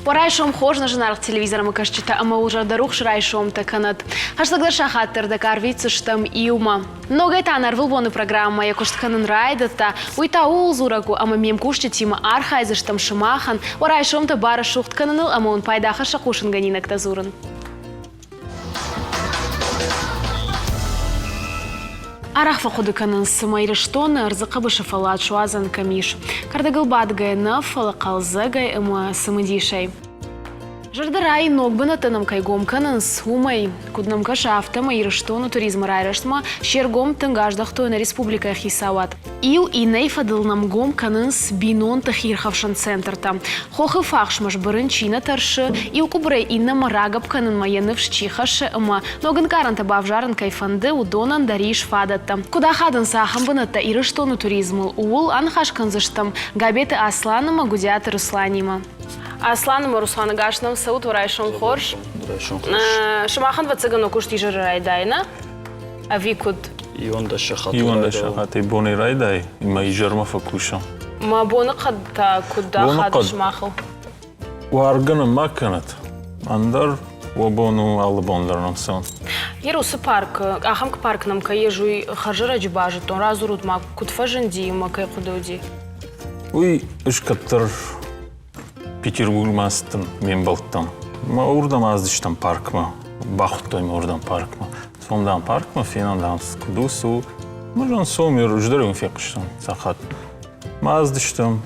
Уӕ райсом хорз, нӕ зынаргъ телевизормӕ кӕсджытӕ ӕмӕ уыл зӕрдӕрухс райсомтӕ кӕнӕд. Хӕстӕгдӕр сахатты ӕрдӕг арвитдзыстӕм иумӕ. Ногӕй та нӕ ӕрвылбоны программӕ йӕ куыст кӕнын райдыдта. Уый та ууыл дзурӕг у, ӕмӕ ме мкусджытимӕ архайдзыстӕм сымахӕн уӕ райсомтӕ барӕсугъд кӕныныл ӕмӕ уын пайдахӕссӕг хъусынгӕнинӕгтӕ дзурын. Арӕх фӕхъуыды кӕнынц, цыма Ирыстоны ӕрдзы хъӕбысы фӕллад суадзӕн кӕм ис. Кӕрдӕгыл бадгӕ нӕ, фӕлӕ хъӕлдзӕгӕй ӕмӕ цымыдисӕй. Зӕрдӕ райы ног бынӕттӕ нӕм кӕй гом кӕнынц, уымӕй. Куыд нӕм кӕсы, афтӕмӕй Ирыстоны туризмы райрӕзтмӕ се ргом тынг аздӕхтой нӕ республикӕйы хицауад. Иу иннӕйы фӕдыл нӕм гом кӕнынц бинонты хиирхӕфсӕн центртӕ. Хохы фахсмӕ сбырын чи нӕ тӕрсы, иу къуыбырӕй иннӕмӕ рагӕпп кӕнынмӕ йӕ ныфс чи хӕссы ӕмӕ ног ӕнкъарӕнтӕ бавзарын кӕй фӕнды, уыдонӕн дӕр ис фадӕттӕ. Куыд ахадынц ахӕм бынӕттӕ Ирыстоны туризмыл, ууыл аныхас кӕндзыстӕм Габеты Аслан ӕмӕ Гуыдиаты Русланимӕ. Аслан ӕмӕ Руслан, ӕгас нӕм цӕут, уӕ райсом хорз. Райсом хорз. Сымахӕн ӕвӕццӕгӕн уӕ куыст изӕры райдайы, нӕ? Ӕви куыд? 11 сахаты 11 сахатӕй бонӕй райдай, мӕ изӕрмӕ фӕкусӕм. Мӕ боныхъӕд та куыд ахады сымахыл? Уаргӕ нын ма кӕнӕт, ӕндӕр уӕ бон у алы бон дӕр нӕм цӕуын. Ер уыцы парк, ахӕм парк нӕм кӕй ис, уый хӕрзӕрӕджы базыдтон. Радзурут ма, куыд фӕзынди ӕмӕ кӕй хъуыды уыди? Уый ӕз кӕддӕр Петербургмӕ ацыдтӕн ме мбӕлттӕм. Мӕ уырдӕм ацыдыстӕм паркмӕ. Бахуыдтой мӕ уырдӕм паркмӕ. Цом, дам, паркмӕ, фенӕм, дам, куыд у, цы у. Мӕ цом, раздӕр ын фехъуыстон сахат. Мӕ ацыдыстӕм,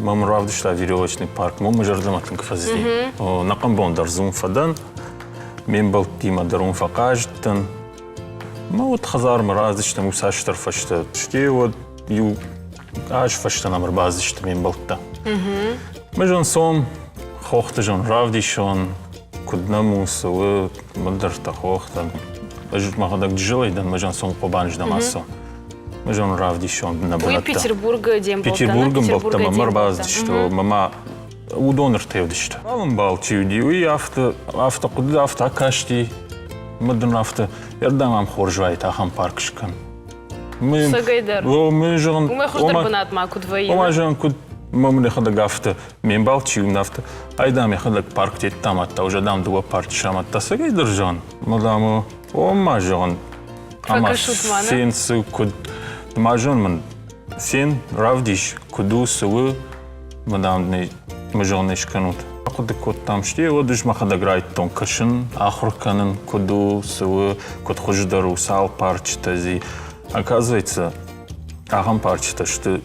мӕм равдыста веревочный парк. Мӕ зӕрдӕмӕ тынг фӕцыди. Нӕхъӕн бон дӕр дзы уым фӕдӕн. Ме мбӕлттимӕ дӕр уым фӕхъазыдтӕн. Мӕ уӕд хӕдзармӕ рацыдыстӕм иуцасдӕр фӕстӕ. Стӕй уӕд иу аз фӕстӕ нӕм ӕрбацыдысты ме мбӕлттӕ. Мӕ зон цом, хохты зон равдисон, куыд нӕм у, цы у, мыддӕртӕ хохтӕ. Ӕз мӕхӕдӕг Джызӕлӕй дӕн, мӕ зон цом Хъобаныздӕм ацӕуон. Мӕ зон равдисон нӕ бынӕттӕ. Уый Петербургы де мбӕлттӕ? Петербургы мбӕлттӕ мӕм ӕрбацыдысты, мӕ ма уыдон ӕртӕвдысты. Ӕмбал чи уыди, уый афтӕ, афтӕ хъуыды, афтӕ акасти, мӕ дын афтӕ, ӕрдӕм ам хорз уаид ахӕм парк скӕн. Цӕгӕй дӕр. Уымӕй зӕгъын, Уымӕй хуыздӕр бынат ма куыд вӕййы? Ома зӕгъын, куыд мӕм йӕхӕдӕг афтӕ, ме мбал чи у, афтӕ, ай дам йӕхӕдӕг парк тедта амадта, уже дам дыууӕ парчы самадта. Цӕгӕй дӕр зӕгъын, мӕ дам, о ма зӕгъын, ӕмӕ фен цы, куыд, ма зӕгъын мын, фен, равдис, куыд у, цы у, мӕ дам, мӕ зӕгъын не скӕнут. Ахъуыды кодтам, стӕй уӕд ӕз мӕхӕдӕг райдыдтон кӕсын, ахуыр кӕнын, куыд у, цы у, куыд хуыздӕр у, цал парчытӕ зи. Оказывается, ахӕм парчытӕ сты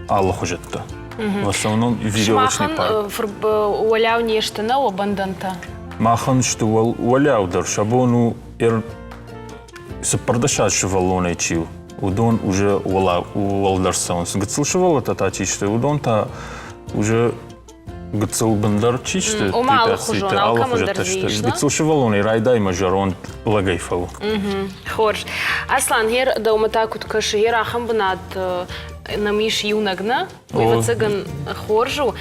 алыхуызӕттӕ. В основном веревочный парк. Уӕлиау не сты нӕ уӕ бӕндӕнтӕ? Махӕн сты уӕлиау дӕр. Сӕ бон у 14 сывӕллонӕй чи у, уыдон уже уӕлдӕр цӕуынц. Гыццыл сывӕллӕттӕ та чи сты, уыдон та уже гыццыл бындӕр чи сты, Ома алыхуызон, алыхуызӕттӕ сты. Гыццыл сывӕллонӕй райдай ӕмӕ зӕронд лӕгӕй фӕуы. Хорз. Аслан, гъер дӕумӕ та куыд кӕсы, гъер ахӕм бынат нӕм ис иунӕг, нӕ? Уый, ӕвӕццӕгӕн, хорз у.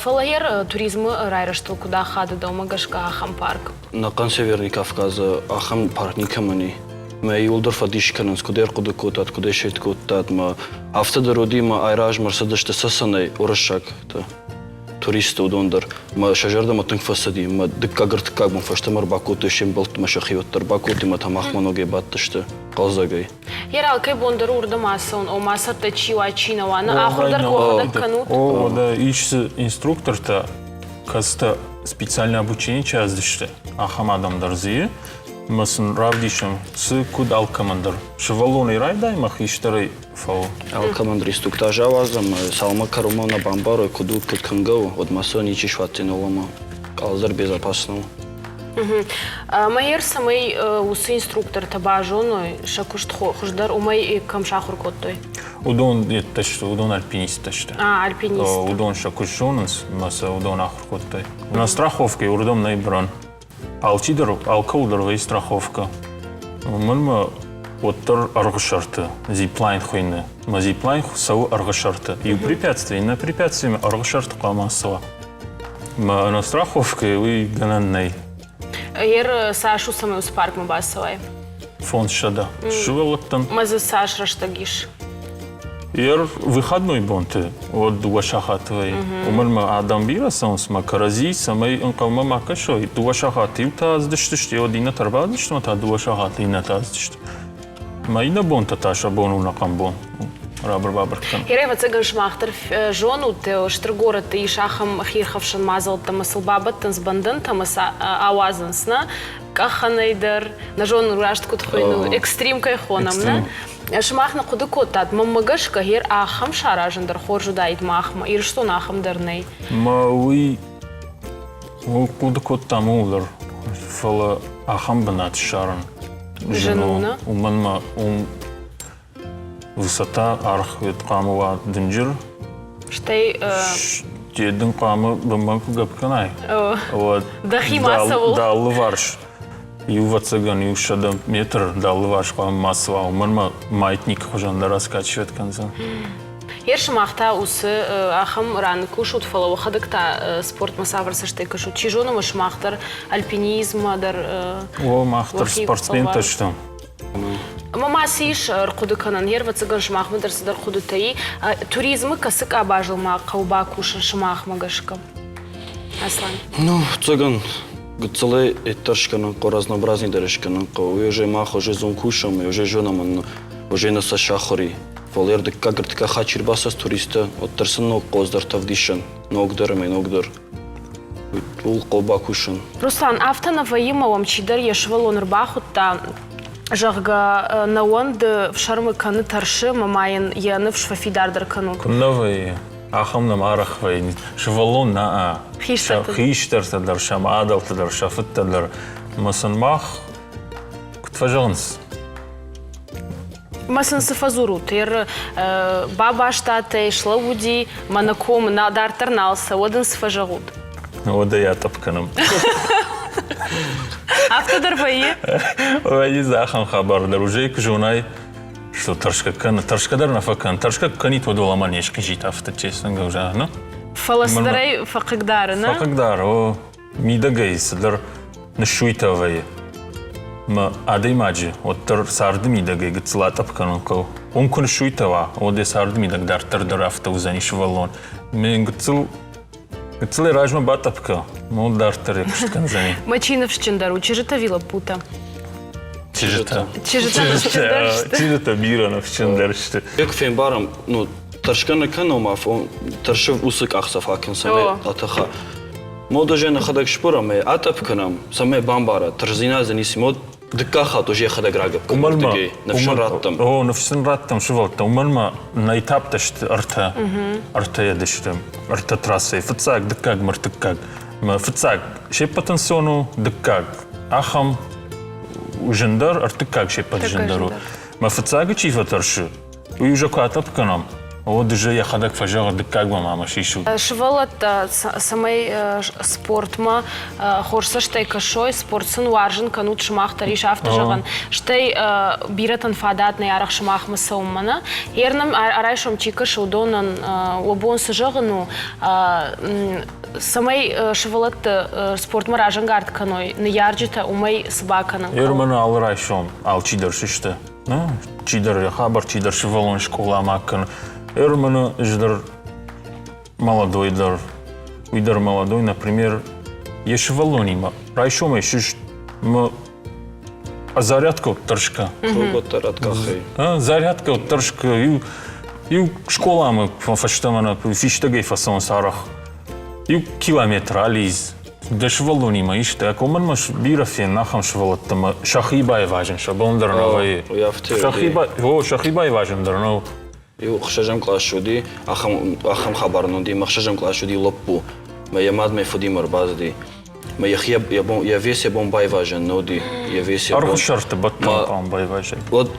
Фӕлӕ гъер туризмы райрӕзтыл куыд ахады дӕумӕ гӕсгӕ ахӕм парк? Ӕнӕхъӕн Северный Кавказы ахӕм парк никӕмӕн и. Мӕ иуылдӕр фӕдис кӕнынц, куыд ӕрхъуыды кодтат, куыд ӕсӕйт кодтат. Мӕ афтӕ дӕр уыди, мӕ айразмӕ ӕрцыдысты Цӕцӕнӕй уырыссӕгтӕ, туристты уыдон дӕр. Мӕ сӕ зӕрдӕмӕ тынг фӕцыди. Мӕ дыккаг-ӕртыккаг бон фӕстӕмӕ ӕрбакодтой се мбӕлттмӕ, сӕхиуӕтты ӕрбакодтой мӕ та махмӕ ногӕй бадтысты хъӕлдзӕгӕй. Йер алкӕй бон дӕр уырдӕм ацӕуын, ома цӕттӕ чи уа, чи нӕ уа. Нӕ ахуыр дӕр куы уӕхӕдӕг кӕнут. О, уӕдӕ ис дзы инструктортӕ, кӕцытӕ специально обучение чи аздысты, ахӕм адӕм дӕр дзы и. Ӕмӕ сын равдисӕм, цы, куыд алкӕмӕн дӕр. Сывӕллонӕй райдай ӕмӕ хистӕрӕй фӕуы. Алкӕмӕн дӕр инструктаж ауадзӕм, цалынмӕ кӕронмӕ нӕ бамбарой, куыд у, куыд кӕнгӕ у, уӕдмӕ сӕ ничи суадздзӕн уӕлӕмӕ. Алцыдӕр безопасно у. Ӕмӕ ер цӕмӕй уыцы инструктортӕ базоной сӕ куыст хуыздӕр, уымӕй кӕм сахуыр кодтой? Уыдон йедтӕ сты, уыдон альпинисттӕ сты. А, альпинист. Уыдон сӕ куыст зонынц, ӕмӕ сӕ уыдон ахуыр кодтой. На страховкӕйы уырдӕм нӕй бырӕн. Алчидӕр, алкӕуыл дӕр вӕййы страховкӕ. Мӕнмӕ уӕддӕр ӕргъысӕрты зиплайн хуыйны. Мӕ зиплайн цӕуы ӕргъысӕрты. Иу препятствие, иннӕ препятствиемӕ ӕргъысӕрты хъуамӕ ацӕуа. Мӕ ӕнӕ страховкӕйы уый гӕнӕн нӕй. Ер цас у, цӕмӕй уыцы паркмӕ бацӕуай? 500. Сывӕллӕттӕн. Мӕ дзы цас рӕстӕг ис? Ер выходной бонты уӕд дыууӕ сахаты вӕййы. Уымӕн ӕмӕ адӕм бирӕ цӕуынц мӕ кӕрӕдзи, цӕмӕй ӕнхъӕлмӕ ма кӕсой. Дыууӕ сахаты иутӕ ацыдысты, уӕд иннӕтӕ ӕрбацыдысты ӕмӕ та дыууӕ сахаты иннӕтӕ ацыдысты. Мӕ иннӕ бонтӕ та сӕ бон у ӕнӕхъӕн бон рабыр-бабыр кӕнын. Ер, ӕвӕццӕгӕн, сымах дӕр зонут, стыр горӕтты ис ахӕм хиирхӕфсӕн мадзӕлттӕ ӕмӕ сыл бабӕттынц бӕндӕнтӕ ӕмӕ сӕ ауадзынц, нӕ? Къахӕнӕй дӕр, нӕ зонын, раст куыд хуыйны, экстрим кӕй хонӕм, нӕ? Сымах ныхъхъуыды кодтат, мӕнмӕ гӕсгӕ, гъер ахӕм саразын дӕр хорз уыдаид махмӕ, Ирыстон ахӕм дӕр нӕй. Мӕ уый хъуыды кодтам ууыл дӕр, фӕлӕ ахӕм бынат ссарын зын у. Уымӕн мӕ уым высота аргъ хъуамӕ уа дынджыр. Стӕй Де дын хъуамӕ бынмӕ куы гӕпп кӕнай, уӕд дӕхи ма цӕуыл дӕ алыварс Иувӕццӕгӕн иу 100 метр дӕ алыварс хъуамӕ ма цӕуа, уымӕн ӕмӕ маятник хуызӕн дӕр раскачивать кӕндзӕн. Ер сымах та уыцы ахӕм раны кусут, фӕлӕ уӕхӕдӕг та спортмӕ цавӕр цӕстӕй кӕсут? Чи зоны, ӕмӕ сымах дӕр альпинизммӕ дӕр О, мах дӕр спортсментӕ стӕм. Ӕмӕ ма цы ис ӕрхъуыды кӕнӕн? Йе рвӕццӕгӕн сымахмӕ дӕр цыдӕр хъуыдытӕ и. Туризмы кӕцы къабазыл ма хъӕуы бакусын сымахмӕ гӕсгӕ? Аслан. Ну, ӕвӕццӕгӕн, гыццылӕй ӕддӕр скӕнын хъӕуы, разнообразнейдӕр скӕнын хъӕуы. Уый уже мах уже зон кусӕм, уже зонӕм, уже нӕ сӕ сахуыр и. Фӕлӕ ӕрдыккаг ӕртыккаг хатт чи рбацӕуы туристтӕ, уӕддӕр сын ног хъоздӕртӕ ӕвдисӕн, ногдӕр ӕмӕ ногдӕр. Ууыл хъӕуы бакусын. Руслан, афтӕ нӕ вӕййы ӕмӕ уӕм чидӕр йӕ сывӕллон ӕрбахуыдта, зӕгъгӕ, нӕ уӕнды, фсӕрмы кӕны, тӕрсы ӕмӕ ма йын йӕ ныфс фӕфидардӕр кӕнут. Куыннӕ вӕййы. Ахӕм нӕм арӕх вӕййы. Сывӕллон нӕ, Хистӕртӕ. Хистӕртӕ дӕр, сӕ мадӕлтӕ дӕр, сӕ фыдтӕ дӕр. Ӕмӕ сын мах, куыд фӕзӕгъынц, Мӕ сын цы фӕдзурут? Ер бабастатӕй слӕууыди, мӕнӕ ком дарддӕр нал цӕуы, уӕд ын цы фӕзӕгъут? Уӕдӕ йӕ тъӕпп кӕнӕм. Афтӕ дӕр вӕййы? Вӕййы дзы ахӕм хабар дӕр. Уже куы зонай, что тӕрсгӕ кӕны, тӕрсгӕ дӕр нӕ фӕкӕн. Тӕрсгӕ куы кӕнит, уӕд уӕлӕмӕ не схизит афтӕ, честно говоря, ну? Фӕлӕ цыдӕрӕй фӕхъыгдары, нӕ? Фӕхъыгдары, о. Мидӕгӕй цыдӕр ныссуйтӕ вӕййы. Мӕ адӕймаджы уӕддӕр царды мидӕгӕй гыццыл атъӕпп кӕнын хъӕуы. Уым куы ныссуйтӕ уа, уӕд йӕ царды мидӕг дарддӕр дӕр афтӕ уыдзӕни сывӕллон. Мӕ гыццыл гыццылӕй размӕ батъӕпп кӕ, мӕ уӕд дарддӕр йӕ куыст кӕндзӕни. Мӕ чи ныфсджындӕр у, чызджытӕ ӕви лӕппутӕ? Чызджытӕ. Чызджытӕ ныфсджындӕр сты. Чызджытӕ бирӕ ныфсджындӕр сты. Куы фембарӕм, ну, тӕрсгӕ нӕ кӕнӕм, тӕрсы уыцы къахдзӕф акӕн, цӕмӕй атӕха. Мод уже нӕхӕдӕг сбырӕм ӕй, атъӕпп кӕнӕм, цӕмӕй бамбара, тырсдзинад дзы ницы. Мод дыккаг хатт уже йӕхӕдӕг рагӕпп кӕны ардыгӕй. Ныфс ын раттӕм. О, ныфс ын раттӕм сывӕллӕттӕ. Уымӕн ма нӕ этаптӕ сты ӕртӕ. Ӕртӕйӕ сты. Ӕртӕ трассӕйы. Фыццаг, дыккаг, ӕртыккаг. Фыццаг се ппӕтӕн сон у, дыккаг ахӕм зындӕр, ӕртыккаг се ппӕт зындӕр у. Мӕ фыццагы чи фӕтӕрсы, Уый уже куы атъӕпп кӕнӕм, уӕд уже йӕхӕдӕг фӕзӕгъы дыккагмӕ ма мӕ сисут. Сывӕллӕттӕ цӕмӕй спортмӕ хорз цӕстӕй кӕсой, спорт сын уарзын кӕнут сымах дӕр ис афтӕ зӕгъӕн. Стӕй бирӕтӕн фадат нӕй арӕх сымахмӕ цӕуынмӕ нӕ. Ернӕм райсом чи кӕсы, уыдонӕн уӕ бон цы зӕгъын у, цӕмӕй сывӕллӕтты спортмӕ разӕнгард кӕной ныййарджытӕ, уымӕй цы бакӕнын хъӕуы? Ерманы алы райсом алчидӕр сысты. Ну, чидӕр йӕ хабар, чидӕр сывӕллон скъоламӕ кӕны. Ӕрмӕны ӕз дӕр молодой дӕр, уый дӕр молодой, например, йӕ сывӕллонимӕ райсомӕй сыст мӕ зарядка уыдтӕрсгӕ. Круготтӕ радкъахӕй. Зарядка уыдтӕрсгӕ. Иу, иу скъоламӕ фӕстӕмӕ нӕ фистӕгӕй фӕцӕуынц арӕх. Иу километр алидз, Дӕ сывӕллонимӕ исты уымӕн ма бирӕ фен ахӕм сывӕллӕттӕ ӕмӕ сӕхи байвазын сӕ бон дӕр нӕ вӕййы. Сӕхи, сӕхи байвазын дӕр нӕу. Иу ӕхсӕзӕм къласы уыди, ахӕм, ахӕм хабар нын уыди, ӕмӕ ӕхсӕзӕм къласы уыди лӕппу. Мӕ йӕ мад мӕ фыдимӕ ӕрбацыди. Мӕ йӕхи йӕ бон, йӕ вес йӕ бон байвазӕн нӕ уыди. Йӕ вес йӕ бон. Ӕрхуыссӕртты бӕттӕн хъуамӕ байвазай. Уӕд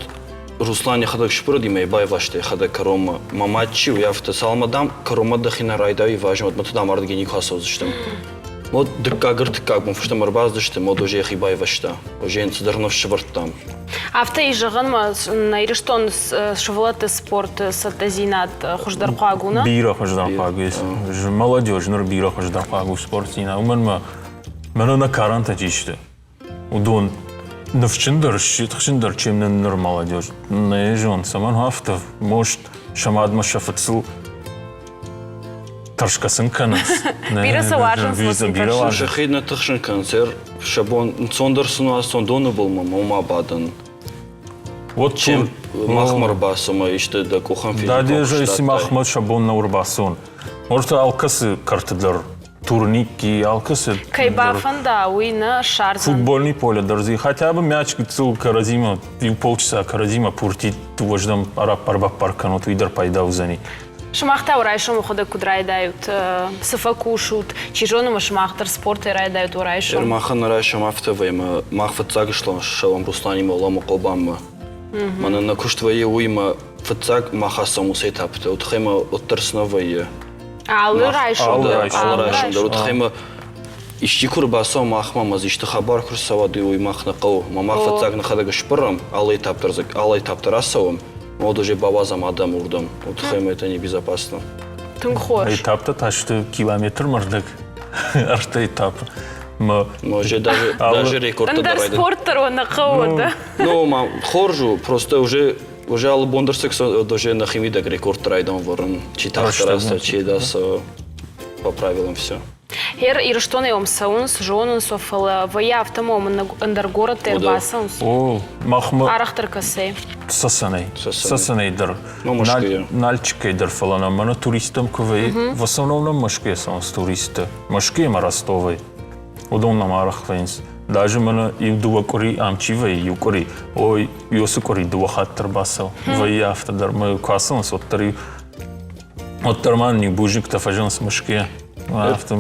Руслан йӕхӕдӕг сбырыди мӕ йӕ байвӕзта йӕхӕдӕг кӕронмӕ. Мӕ мад чи у, афтӕ цалынмӕ, дам, кӕронмӕ дӕхи нӕ райдай ивазын, уӕдмӕ та, дам, ардыгӕй никуы ацӕудзыстӕм. Мод дыккаг ӕртыккаг бон фӕстӕмӕ ӕрбацыдысты, мод уже йӕхи байвӕзта. Уже йын цыдӕр ныфс сӕвӕрдтам. Афтӕ ис зӕгъӕн, ма нӕ Ирыстон сывӕллӕтты спорты цӕттӕдзинад хуыздӕр хъуаг у, нӕ? Бирӕ хуыздӕр хъуаг ис. Молодежь ныр бирӕ хуыздӕр хъуаг у спортдзинад. Уымӕн ма мӕнӕ нӕ карӕнтӕ чи сты, уыдон. Ныфсджындӕр сси, тыхджындӕр, чем нын ныр молодежь. Нӕ зон, цӕмӕн афтӕ, может, сӕ мадмӕ сӕ фыдсыл тӕрсгӕ сын кӕнынц. Бирӕ сӕ уарзынц, бирӕ уарзынц. Сӕхи нӕ тыхсын кӕнынц, сӕ бон ӕнцондӕр сын у ацон доны былмӕ ма бадын. Вот Чем махмӕ рбацӕмӕ исты дӕ къухӕн Да, если махмӕ сӕ бон нӕ ӕрбацӕуын. Может, алкӕцы кӕрты дӕр турникки, алкӕцы Кӕй бафӕнда, уый нӕ ссардзӕн. Футбольный поле дӕр дзы хотя бы мяч гыццыл кӕрӕдзимӕ иу полчаса кӕрӕдзимӕ пурти дыууӕздӕм ӕрӕппар-баппар кӕнут, уый дӕр пайда уыдзӕни. Сымах та райсомы хуыдӕг куыд райдайут, цы фӕкусут? Чи зоны, ма сымах дӕр спортӕй райдайут уӕ райсом? Махӕн райсом афтӕ вӕййы, мах фыццаг ссӕуӕм Русланимӕ Ламы Хъобанмӕ. Мӕнӕн нӕ куыст вӕййы уыимӕ фыццаг мах ацӕуӕм уыцы этаптӕ, уый тыххӕй мӕ уӕддӕр цы нӕ вӕййы. Алы райсом дӕр, алы райсом дӕр, уый тыххӕй мӕ исчи куы рбацӕуа махмӕ ӕмӕ дзы исты хабар куы рцӕуа, уый мах нӕ хъӕуы. Мӕ мах фыццаг нӕхӕдӕг сбырӕм, алы этап дӕр алы этап дӕр ацӕуӕм, уӕд уже бауадзӕм адӕмы уырдӕм. Уый тыххӕй мӕ это небезопасно. Тынг хорз. Этаптӕ та сты километрмӕ рдӕг, ӕртӕ этапы. Но уже даже, даже рекордтӕ Ӕндӕр спорт дӕр нӕ хъӕуы, да? Ну, ма хорз у, просто уже уже алы бон дӕр уже нӕхимидӕг рекордтӕ райдам вӕрын. Чи тагъддӕр ацӕуы, чи да по правилам все. Гьер Ирыстонӕй уӕм цӕуынц, зонынц уӕ, фӕлӕ вӕййы афтӕ ма уӕм ӕндӕр горӕттӕ ӕрбацӕуынц? О, махмӕ Арӕхдӕр кӕцӕй? Цӕцӕнӕй. Цӕцӕнӕй дӕр. Ну, Мӕскуыйӕ. Нальчикӕй дӕр, фӕлӕ нӕм мӕнӕ туристтӕм куы вӕййы, в основном нӕм Мӕскуыйӕ цӕуынц туристтӕ. Мӕскуыйӕ ӕмӕ Ростовӕй. Уыдон нӕм арӕх вӕййынц. Даже мӕнӕ иу-дыууӕ къуыри ам чи вӕййы, иу къуыри, ой, уыцы къуыри дыууӕ хатты ӕрбацӕуы. Вӕййы афтӕ дӕр. Мӕ куы ацӕуынц, уӕддӕр иу уӕддӕр ма нын иу бузныгтӕ фӕзынынц Мӕскуыйӕ. Афтӕ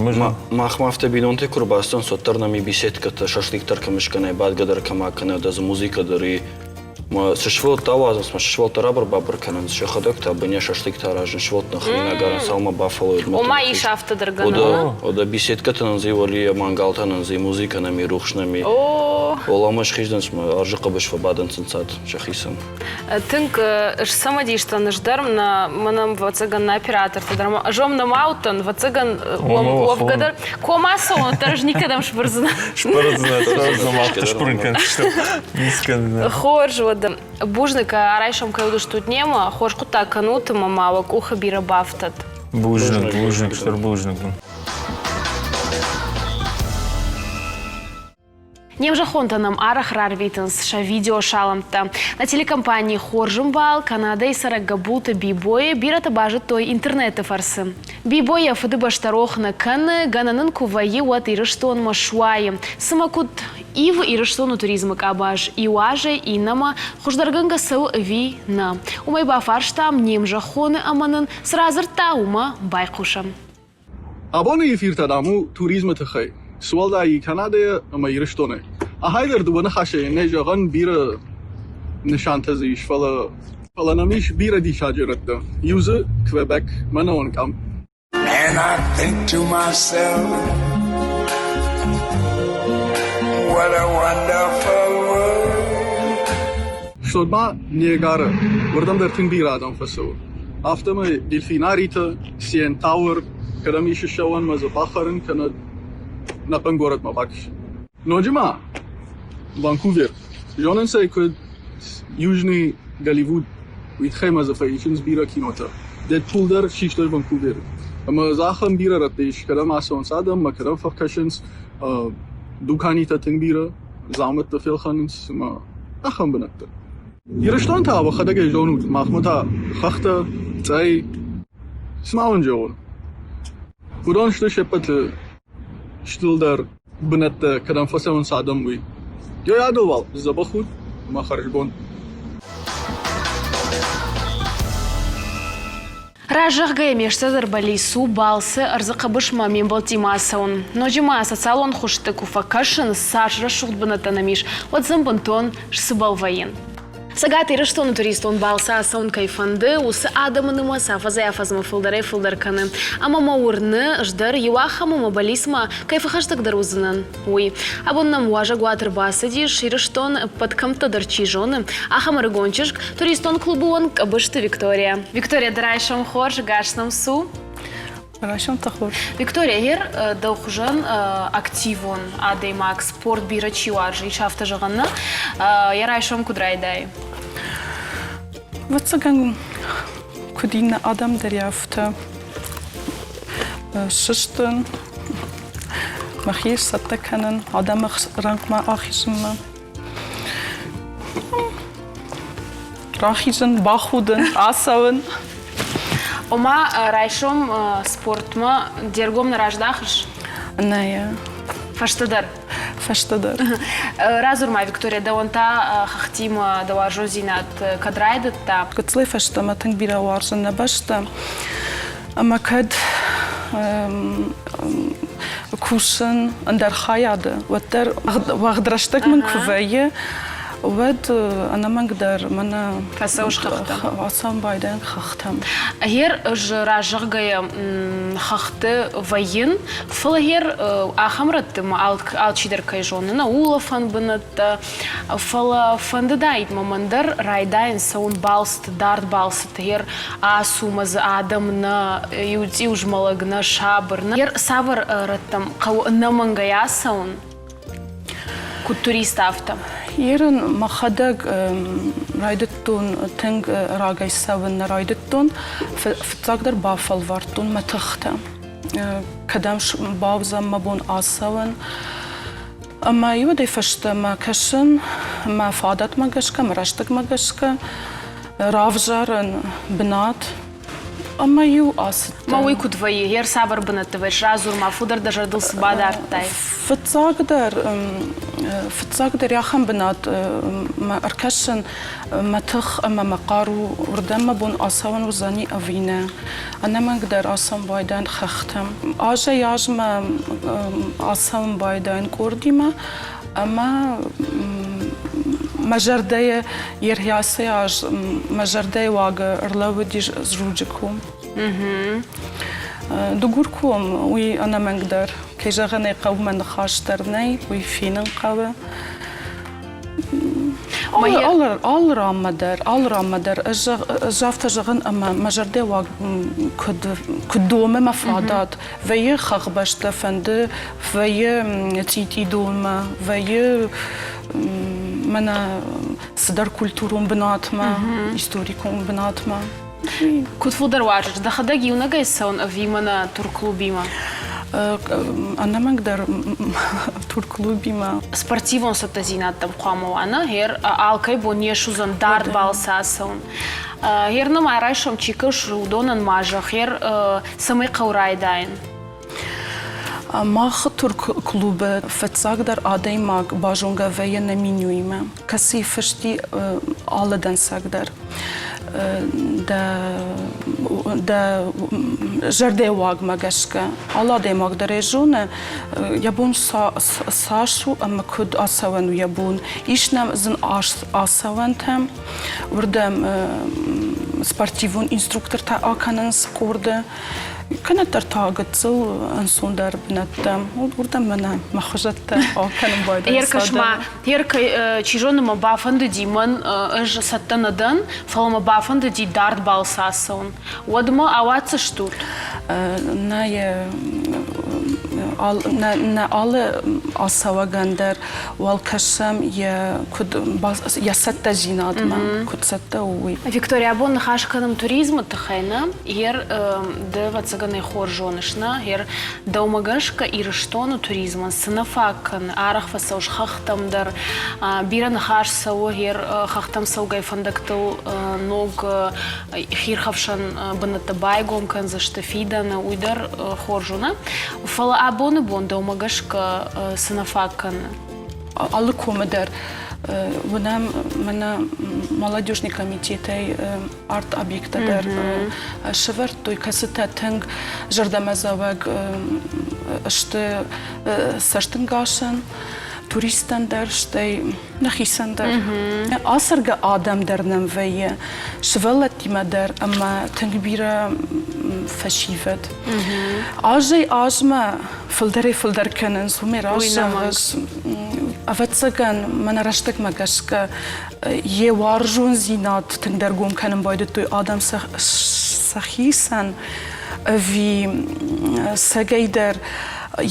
Махмӕ афтӕ бинонтӕ куы рбацӕуынц, уӕддӕр нӕм и беседкӕтӕ, шашлык дӕр кӕм скӕнай, бадгӕ дӕр кӕм акӕнай, да дзы музыкӕ дӕр и Ма цы сывӕллӕттӕ ауадзынц, ма цы сывӕллӕттӕ рабыр-бабыр кӕнынц, сӕхӕдӕг та бынӕ шашлыктӕ аразынц, сывӕллӕтты хӕринаг цалынмӕ бафӕллойой. Ома ис афтӕ дӕр гӕнӕн? Ода беседкӕтӕ нын дзы уӕле, мангалтӕ нын дзы, музыкӕ нӕм и, рухс нӕм и. Оламӕ схиздӕнц ма арзы хъӕбыс фӕбадынц ӕнцад сӕхицӕн. Тынг сцымыдис дӕн ӕз дӕр, мӕнӕ ӕвӕццӕгӕн нӕ оператортӕ дӕр ӕз уӕм нӕма уыдтӕн, ӕвӕццӕгӕн уӕвгӕ дӕр кома цӕуын, дӕр ӕз никӕдӕм сбырдзынӕн. Сбырдзынӕ, сбырдзынӕ, сбырын кӕндзыстӕм. Хорз уӕд. Бузныг, райсом кӕй уыдыстут немӕ, хорз хъуыддаг кӕнут ӕмӕ ма уӕ къухы бирӕ бафтӕд. Бузныг, бузныг, стыр бузныг. Не мзӕххонтӕ нӕм арӕх рарвитынц сӕ видеосалӕмттӕ. Нӕ телекомпани «Хорз ӕмбал» Канадӕйы цӕрӕг Гӕбулты Бибойы бирӕтӕ базыдтой интернеты фӕрцы. Бибо йӕ фыдыбӕстӕ рох нӕ кӕны, гӕнӕн ын куы вӕййы, уӕд Ирыстонмӕ суайы. Цымӕ куыд ивы Ирыстоны туризмы къабаз иу азӕй иннӕмӕ, хуыздӕргӕнгӕ цӕуы ӕви нӕ? Уымӕй бафарстам не мзӕххоны ӕмӕ нын цы радзырдта, уымӕ байхъусӕм. Абоны эфир та, дам, у туризмы тыххӕй. Цы уӕлдай и Канадӕйӕ ӕмӕ Ирыстонӕй. Ахӕй дӕр дыууӕ ныхасӕй нӕ зӕгъӕн бирӕ нысантӕ дзы ис, фӕлӕ фӕлӕ нӕм ис бирӕ диссаджы рӕттӕ. Иу дзы Квебек, мӕнӕуӕн къам. And I think to myself, what a wonderful world. Стӕй ма Ниагара, уырдӕм дӕр тынг бирӕ адӕм фӕцӕуы. Афтӕмӕй дельфинаритӕ, CN Tower, кӕдӕм ис ссӕуӕн ӕмӕ дзы бахӕрын кӕнӕ ӕнӕхъӕн горӕтмӕ бакӕсын. Ноджы ма Ванкувер. Зонынц ӕй куыд Южный Голливуд, уый тыххӕй ма дзы фӕисынц бирӕ кинотӕ. Дэдпул дӕр систой Ванкуверы. Ӕмӕ дзы ахӕм бирӕ рӕтты ис, кӕдӕм ацӕуынц адӕм ӕмӕ кӕдӕм фӕкӕсынц. Дуканитӕ тынг бирӕ, дзаумӕттӕ фелхӕнынц ӕмӕ ахӕм бынӕттӕ. Ирыстон та уӕхӕдӕг ӕй зонут, махмӕ та хӕхтӕ, цъӕй, цы ма уын зӕгъон. Уыдон сты се ппӕты стылдӕр бынӕттӕ, кӕдӕм фӕцӕуынц адӕм, уый. Йӕ адыл уал дзӕбӕх ут ӕмӕ хӕрзбон. Разӕгъгӕ ме стырдӕр бӕллиц у балцы ӕрдзы хъӕбысмӕ ме мбӕлттимӕ ацӕуын. Ноджы ма социалон хуызты куы фӕкӕсын, цас рӕсугъд бынӕттӕ нӕм ис, уӕд сын бынтон сцыбӕл вӕййын. Цӕгат Ирыстоны туристон балцы ацӕуын кӕй фӕнды, уыцы адӕмы нымӕц афӕдзӕй-афӕдзмӕ фылдӕрӕй-фылдӕр кӕны. Ӕмӕ мӕ уырны, ӕз дӕр иу ахӕмы мӕ бӕллицмӕ кӕй фӕхӕстӕгдӕр уыдзынӕн, уый. Абон нӕм уазӕгуат ӕрбацыдис, Ирыстон ӕппӕт кӕмттӕ дӕр чи зоны, ахӕм ӕрыгон чызг, туристон клубы уӕнг Къӕбысты Виктория. Виктория, ды райсом хорз, гас нӕм цу. Райсомтӕ хорз. Виктория, ер дӕу хуызӕн активон адӕймаг, спорт бирӕ чи уарзы, ис афтӕ зӕгъӕн нӕ? Йӕ райсом куыд райдайы? Ӕвӕццӕгӕн, куыд иннӕ адӕм дӕр афтӕ сыстын, мӕхи сцӕттӕ кӕнын адӕмы рӕнхъмӕ ахизынмӕ. Рахизын, бахудын, ацӕуын. Ома райсом спортмӕ де ргом нӕ раздахыс? Нӕ. Фӕстӕдӕр? Фӕстӕдӕр. Радзур-ма, Виктория, дӕуӕн та хӕхтимӕ дӕ уарзондзинад кӕд райдыдта? Гыццылӕй фӕстӕмӕ тынг бирӕ уарзын нӕ бӕстӕ. Ӕмӕ кӕд кусын ӕндӕр хайады, уӕддӕр уӕгъд рӕстӕг мын куы вӕййы, уӕд ӕнӕмӕнгдӕр мӕнӕ Фӕцӕуыс хӕхтӕм. Ацӕуын байдайын хӕхтӕм. Гъер ӕз разӕгъгӕйӕ хӕхты вӕййын, фӕлӕ гъер ахӕм рӕтты ма алчидӕр кӕй зоны, нӕ улӕфӕн бынӕттӕ, Фӕлӕ фӕндыдаид мӕ мӕн дӕр райдайын цӕуын балцыты, дард балцыты, гъер ацу мӕ дзы адӕм нӕ, иу цъиузмӕлӕг нӕ, сабыр нӕ. Гъер цавӕр рӕттӕм хъӕуы ӕнӕмӕнгӕй ацӕуын, куыд турист, афтӕ? Ерын мӕхӕдӕг райдыдтон тынг рагӕй цӕуын нӕ райдыдтон. Фыццагдӕр бафӕлвӕрдтон мӕ тыхтӕ. Кӕдӕм бауыдзӕн мӕ бон ацӕуын. Ӕмӕ иуӕдӕй фӕстӕмӕ кӕсын мӕ фадатмӕ гӕсгӕ, мӕ рӕстӕгмӕ гӕсгӕ равзарын бынат ӕмӕ-иу ацыдтӕн. Ма уый куыд вӕййы? Гъер цавӕр бынӕтты вӕййыс? Радзур-ма, фылдӕр дӕ зӕрдыл цы бадардтай? Фыццагдӕр, фыццагдӕр ахӕм бынат мӕ ӕркӕсын мӕ тых ӕмӕ мӕ хъару уырдӕм мӕ бон ацӕуын уыдзӕни ӕви нӕ. Ӕнӕмӕнгдӕр ацӕуын байдайын хӕхтӕм. Азӕй-азмӕ ацӕуын байдайын къордимӕ ӕмӕ мӕ зӕрдӕйы ӕрхӕцы аз мӕ зӕрдӕйы уаг ӕрлӕууыдис Зруджы ком. Дыгурком, уый ӕнӕмӕнгдӕр, кӕй зӕгъын ӕй хъӕуы, мӕ ныхас дӕр нӕй, уый фенын хъӕуы. Алы ранмӕ дӕр, алы ранмӕ дӕр ӕз афтӕ зӕгъын ӕмӕ мӕ зӕрдӕуаг куыд, куыд домы мӕ фадат, вӕййы хӕхбӕстӕ фӕнды, вӕййы цъитидонмӕ, вӕййы мӕнӕ цыдӕр культурон бынатмӕ, историкон бынатмӕ. Куыд фылдӕр уарзыс, дӕхӕдӕг иунӕгӕй цӕуын ӕви мӕнӕ турклубимӕ? Ӕнӕмӕнгдӕр турклубимӕ. Спортивон цӕттӕдзинӕдтӕм хъуамӕ уа, нӕ? Гъер алкӕй бон не суыдзӕн дард балцы ацӕуын. Гъер нӕм райсом чи кӕсы, уыдонӕн ма зӕгъ, гъер цӕмӕй хъӕуы райдайын? Мах турк-клубы фыццагдӕр адӕймаг базонгӕ вӕййы нӕ менюимӕ, кӕцыйы фысти алы дӕнцӕг дӕр. Дӕ, дӕ зӕрдӕйы уагмӕ гӕсгӕ алы адӕймаг дӕр ӕй зоны, йӕ бон цас у ӕмӕ куыд ацӕуӕн у йӕ бон. Ис нӕм зын ацӕуӕнтӕ, уырдӕм спортивон инструктортӕ акӕнынц къорды. Кӕнӕ дӕр та гыццыл ӕнцондӕр бынӕттӕ. Уырдӕм мӕнӕ мӕ хуызӕттӕ акӕнын байдайынц. Еркӕс-ма, Еркӕ, чи зоны мӕ бафӕндыди мӕн, ӕз цӕттӕ нӕ дӕн, фӕлӕ мӕ бафӕндыди дард балцы ацӕуын. Уӕд мӕ ауадздзыстут? Нӕ, нӕ алы ацӕуӕгӕн дӕр уал кӕсӕм йӕ куыд йӕ цӕттӕдзинадмӕ, куыд цӕттӕ у, уый. Виктория, абон ныхас кӕнӕм туризмы тыххӕй, нӕ? Ер ды, ӕвӕццӕгӕн ӕй хорз зоныс, нӕ? Ер дӕумӕ гӕсгӕ Ирыстоны туризмӕн цы нӕ фаг кӕны, арӕх фӕцӕуыс хӕхтӕм дӕр, бирӕ ныхас цӕуы ер хӕхтӕм цӕугӕ фӕндӕгтыл ног хирхӕфсӕн бынӕттӕ байгом кӕндзысты фидӕны, уый дӕр хорз у, нӕ? Фӕлӕ абоны бон дӕумӕ гӕсгӕ цы нӕ фаг кӕны? Алы комы дӕр уынӕм мӕнӕ молодежный комитетӕй арт-объекттӕ дӕр сӕвӕрдтой, кӕцытӕ тынг зӕрдӕмӕдзӕуӕг сты цӕстӕнгасӕн. Туристтӕн дӕр, стӕй нӕхицӕн дӕр. Ацӕргӕ адӕм дӕр нӕм вӕййы, сывӕллӕттимӕ дӕр ӕмӕ тынг бирӕ фӕсивӕд. Азӕй-азмӕ фылдӕрӕй-фылдӕр кӕнынц, уымӕй раст зӕгъыс. Ӕвӕццӕгӕн, мӕнӕ рӕстӕгмӕ гӕсгӕ йӕ уарзондзинад тынгдӕр гом кӕнын байдыдтой адӕм сӕхицӕн ӕви цӕгӕйдӕр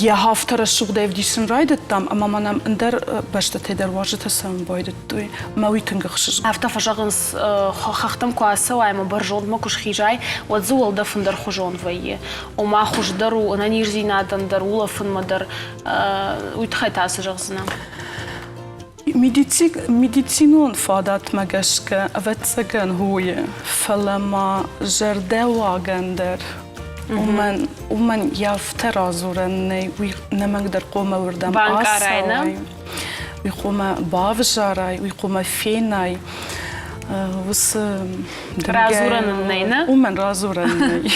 йӕ афтӕ рӕсугъдӕй ӕвдисын райдыдтам, ӕмӕ ма нӕм ӕндӕр бӕстӕтӕй дӕр уазджытӕ цӕуын байдыдтой. Ӕмӕ уый тынг ӕхсызгон. Афтӕ фӕзӕгъынц, хӕхтӕм куы ацӕуай ӕмӕ бӕрзондмӕ куы схизай, уӕд дзы уӕлдӕф ӕндӕрхуызон вӕййы. Ома хуыздӕр у ӕнӕниздзинадӕн дӕр, улӕфынмӕ дӕр. Уый тыххӕй та цы зӕгъдзынӕ? Медицинон фадатмӕ гӕсгӕ, ӕвӕццӕгӕн, хойы, фӕлӕ ма зӕрдӕуагӕн дӕр уымӕн, уымӕн йӕ афтӕ радзурӕн нӕй, уый нӕмӕнгдӕр хъуамӕ уырдӕм ацӕуай, уый хъуамӕ бавзарай, уый хъуамӕ фенай. Уыцы Радзурӕн ын нӕй, нӕ? Уымӕн радзурӕн нӕй.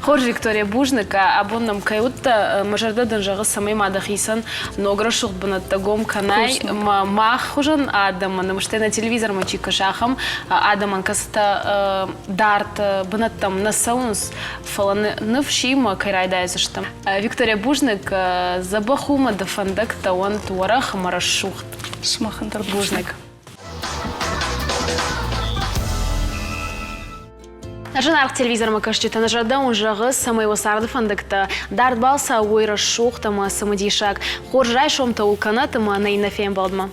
Хорз, Виктория, бузныг. Абон нӕм кӕй уыдтӕ, мӕ зӕрдӕ дын зӕгъы, цӕмӕй ма дӕхицӕн ног рӕсугъд бынӕттӕ гом кӕнай. Мах хуызӕн адӕмӕн, стӕй нӕ телевизормӕ чи кӕсы, ахӕм адӕмӕн, кӕцытӕ дард бынӕттӕм нӕ цӕуынц, фӕлӕ ныфсимӕ кӕй райдайдзыстӕм. Виктория, бузныг. Дзӕбӕх у мӕ дӕ фӕндӕгтӕ уӕнт уӕрӕх ӕмӕ рӕсугъд. Сымахӕн дӕр бузныг. Зынаргъ телевизормӕ кӕсджытӕн зӕрдӕ уын зӕгъы, цӕмӕй уӕ царды фӕндӕгтӕ дард балцау уой рӕсугъд ӕмӕ цымыдисаг. Хорз райсомтӕ уыл кӕнӕт ӕмӕ нӕ иннӕ фембӕлдмӕ.